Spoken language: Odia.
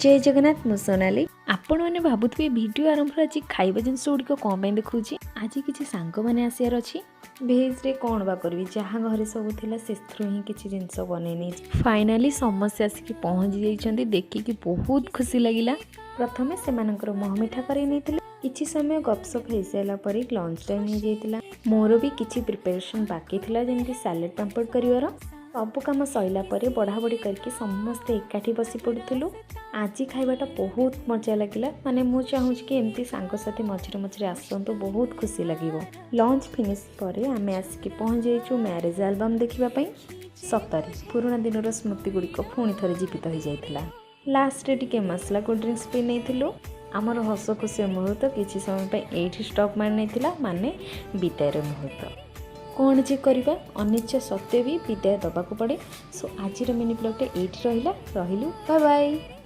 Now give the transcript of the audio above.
ଜୟ ଜଗନ୍ନାଥ, ମୁଁ ସୋନାଲି। ଆପଣମାନେ ଭାବୁଥିବେ, ଭିଡ଼ିଓ ଆରମ୍ଭରୁ ଆଜି ଖାଇବା ଜିନିଷ ଗୁଡ଼ିକ କ'ଣ ପାଇଁ ଦେଖାଉଛି। ଆଜି କିଛି ସାଙ୍ଗମାନେ ଆସିବାର ଅଛି। ଭେଜ୍ରେ କ'ଣ ବା କରିବି? ଯାହା ଘରେ ସବୁ ଥିଲା, ସେଥିରୁ ହିଁ କିଛି ଜିନିଷ ବନେଇ ନେଇଛି। ଫାଇନାଲି ସମସ୍ତେ ଆସିକି ପହଞ୍ଚି ଯାଇଛନ୍ତି। ଦେଖିକି ବହୁତ ଖୁସି ଲାଗିଲା। ପ୍ରଥମେ ସେମାନଙ୍କର ମୁହଁ ମିଠା କରେଇ ନେଇଥିଲେ। କିଛି ସମୟ ଗପସପ ହେଇସାରିଲା ପରେ ଲଞ୍ଚ ଟାଇମ୍ ହେଇଯାଇଥିଲା। ମୋର ବି କିଛି ପ୍ରିପାରେସନ୍ ବାକି ଥିଲା, ଯେମିତି ସାଲାଡ଼, ପାମ୍ପଡ଼ କରିବାର। ସବୁ କାମ ସରିଲା ପରେ ବଢ଼ାବଢ଼ି କରିକି ସମସ୍ତେ ଏକାଠି ବସି ପଡ଼ୁଥିଲୁ। ଆଜି ଖାଇବାଟା ବହୁତ ମଜା ଲାଗିଲା। ମାନେ ମୁଁ ଚାହୁଁଛି କି ଏମିତି ସାଙ୍ଗସାଥି ମଝିରେ ମଝିରେ ଆସନ୍ତୁ, ବହୁତ ଖୁସି ଲାଗିବ। ଲଞ୍ଚ ଫିନିଶ୍ ପରେ ଆମେ ଆସିକି ପହଞ୍ଚି ଯାଇଛୁ ମ୍ୟାରେଜ୍ ଆଲବମ୍ ଦେଖିବା ପାଇଁ। ସତରେ ପୁରୁଣା ଦିନର ସ୍ମୃତି ଗୁଡ଼ିକ ପୁଣି ଥରେ ଜୀବିତ ହୋଇଯାଇଥିଲା। ଲାଷ୍ଟରେ ଟିକେ ମସଲା କୋଲ୍ଡ ଡ୍ରିଙ୍କସ୍ ବି ନେଇଥିଲୁ। ଆମର ହସ ଖୁସି ମୁହୂର୍ତ୍ତ କିଛି ସମୟ ପାଇଁ ଏଇଠି ଷ୍ଟପ୍ ମାରି ନେଇଥିଲା, ମାନେ ବିଦାୟର ମୁହୂର୍ତ୍ତ। କ'ଣ ଯେ କରିବା, ଅନିଚ୍ଛା ସତ୍ତ୍ୱେ ବି ବିଦାୟ ଦେବାକୁ ପଡ଼େ। ସୋ ଆଜିର ମିନି ବ୍ଲଗ୍ଟା ଏଇଠି ରହିଲା। ରହିଲୁ, ବାଏ ବାଏ।